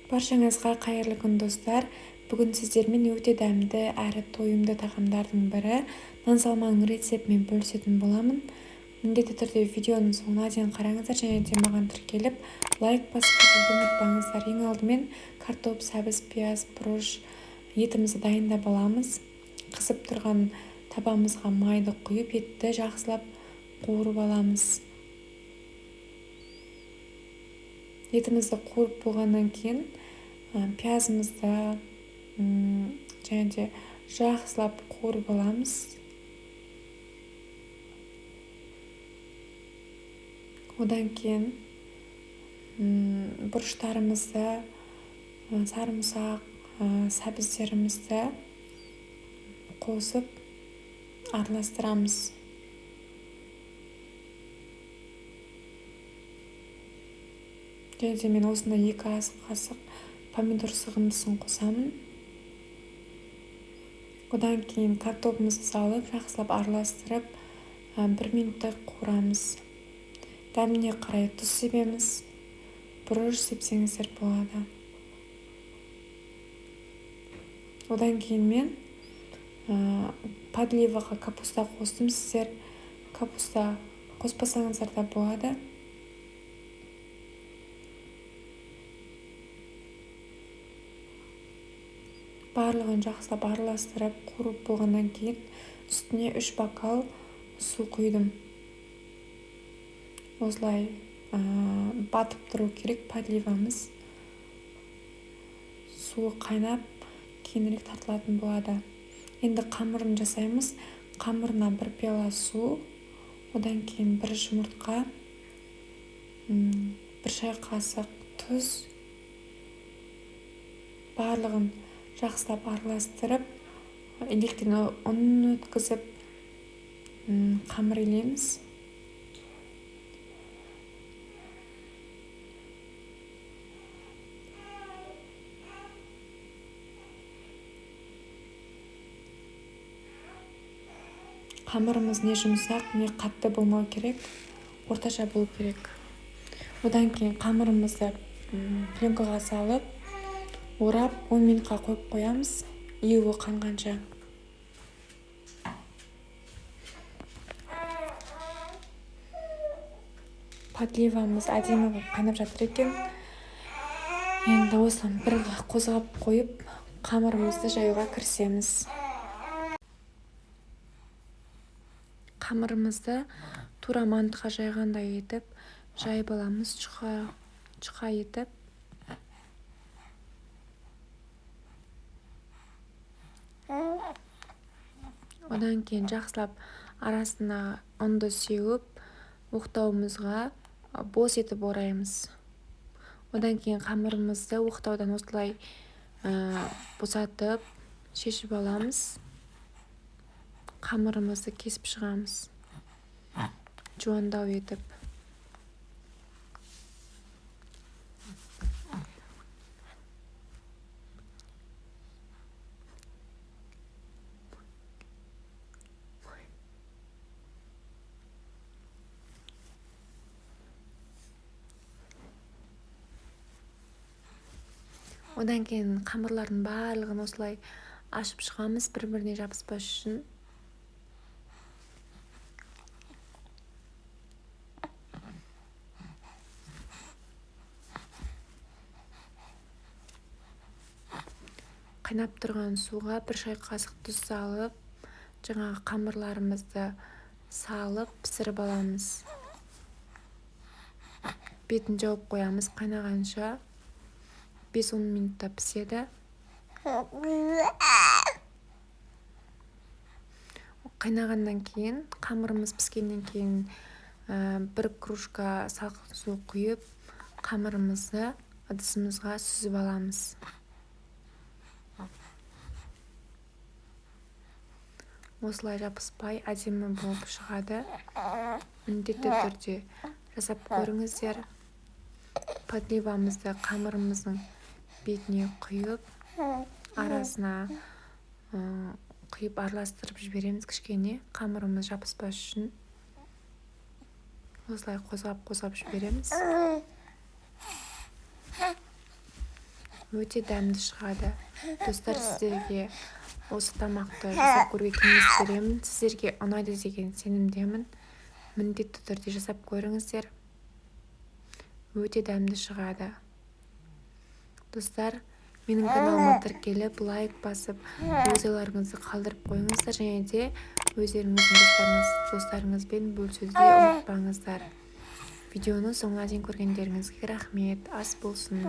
Баршаңызға қайырлы күн, достар! Бүгін сіздермен өте дәмді әрі тойымды тағамдардың бірі нан салманың рецептімен бөлісетін боламын. Міндетті түрде видеоның соңына дейін қараңыздар және де маған тіркеліп, лайк басып кетуді ұмытпаңыздар. Ең алдымен картоп, сәбіз, пияз, бұрыш, етімізді дайындап аламыз. Қызып тұрған табамызға майды құйып, етті жақсылап қуырып аламыз. Етімізді қуырып болғаннан кейін пиязымызды және де жақсылап қуырып аламыз. Одан кейін бұрыштарымызды, сарымсақ, сәбіздерімізді қосып араластырамыз. Және де мен осындай 2 ас қасық помидор сығындысын қосамын. Одан кейін картопымызды салып, жақсылап араластырып, 1 минуттай қуырамыз. Дәміне қарай тұз себеміз, бұрыш сепсеңіздер болады. Одан кейін мен подливаға капуста қостым. Сіздер капуста қоспасаңыздар да болады. Барлығын жақсылап араластырып, қуырып болғаннан кейін үстіне 3 бокал су құйдым. Осылай батып тұру керек подливамыз. Суы қайнап, кейінірек тартылатын болады. Енді қамырын жасаймыз. Қамырына 1 пиала су, одан кейін 1 жұмыртқа, 1 шай қасық тұз. Барлығын жақсылап араластырып, електен ұн өткізіп, қамыр илейміз. Қамырымыз не жұмсақ, не қатты болмау керек, орташа болу керек. Одан кейін қамырымызды пленкаға салып, орап 10 минутқа қойып қоямыз, иуі қанғанша. Подливамыз әдемі болып қайнап жатыр екен. Енді осыны бір қозғап қойып, қамырымызды жаюға кірісеміз. Қамырымызды тура мантыға жайғандай етіп жайып аламыз, жұқа етіп. Одан кейін жақсылап арасына ұнды сеуіп, оқтауымызға бос етіп ораймыз. Одан кейін қамырымызды оқтаудан осылай босатып, шешіп аламыз. Қамырымызды кесіп шығамыз, жуандау етіп. Одан кейін қамырлардың барлығын осылай ашып шығамыз, бір-біріне жабыспас үшін. Қайнап тұрған суға 1 шай қасық тұз салып, жаңағы қамырларымызды салып пісіріп аламыз. Бетін жауып қоямыз қайнағанша. 5-10 минутта піседі. Қайнағаннан кейін, қамырымыз піскеннен кейін, 1 кружка салқын су құйып, қамырымызды ыдысымызға сүзіп аламыз. Осылай жабыспай әдемі болып шығады. Міндетті түрде жасап көріңіздер. Подливамызды қамырымыздың бетіне құйып, арасына құйып араластырып жібереміз кішкене, қамырымыз жабыспас үшін. Осылай қозғап-қозғап жібереміз. Өте дәмді шығады. Достар, сіздерге осы тамақты жасап көруге кеңес беремін. Сіздерге ұнайды деген сенімдемін. Міндетті түрде жасап көріңіздер, өте дәмді шығады. Достар, менің каналыма тіркеліп, лайк басып, өз ойларыңызды қалдырып қойыңыздар және де өздеріңіздің достарыңызбен бөлісуді де ұмытпаңыздар. Видеоны соңына дейін көргендеріңізге рахмет. Ас болсын!